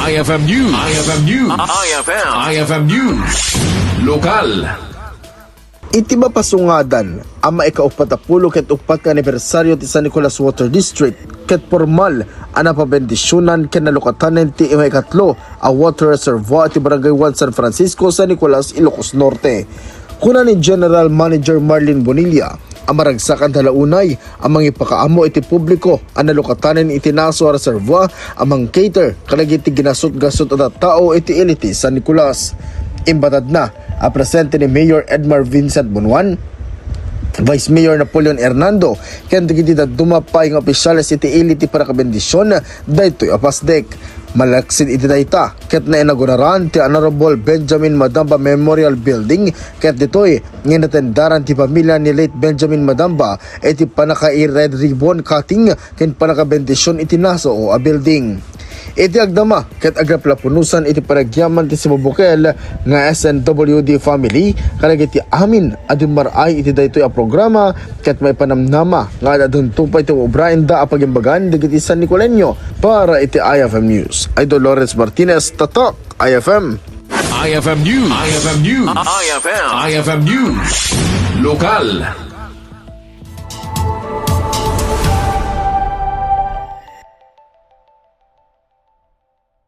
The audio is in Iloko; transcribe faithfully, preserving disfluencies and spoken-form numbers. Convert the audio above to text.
I F M News. I F M News. I F M. I F M News. Lokal. Iti mapasungadan a maikaupat a pulo ket upat nga anibersaryo ti San Nicolas Water District, ket pormal a napabendisionan ken nalukatanen ti maikatlo a water reservoir ti Barangay one San Francisco, San Nicolas, Ilocos Norte. Kuna ni General Manager Marlene Bonilla, a maragsakan talaunay a mangipakaammo iti publiko a nalukatanen iti naso a reservoir a mangcater kadagiti ginasut-gasut a tattao iti ili ti San Nicolas. Imbatadna a presente ni Mayor Edmar Vincent Bonuan, Vice Mayor Napoleon Hernando, ken dagiti dadduma pay nga opisyales iti ili ti panakabendision daytoy a pasdek. Malaksid iti dayta, ket nainauguraran ti Honorable Benjamin Madamba Memorial Building, ket ditoy nga inatendaran ti pamilya ni late Benjamin Madamba iti panaka-red ribbon cutting ken panakabendision iti naso a building. Iti agdama ket aglaplapunosan iti panagyaman ti sibubukel nga S N W D family kadagiti amin a dummaray iti daytoy a programa ket maipanamnama nga ad-adunto pay ti ubraenda a pagimbagan dagiti San Nicoleño. Para iti I F M News, Idol Lawrence Martinez, Tatak I F M. I F M News. I F M News. I F M. I F M News. Lokal.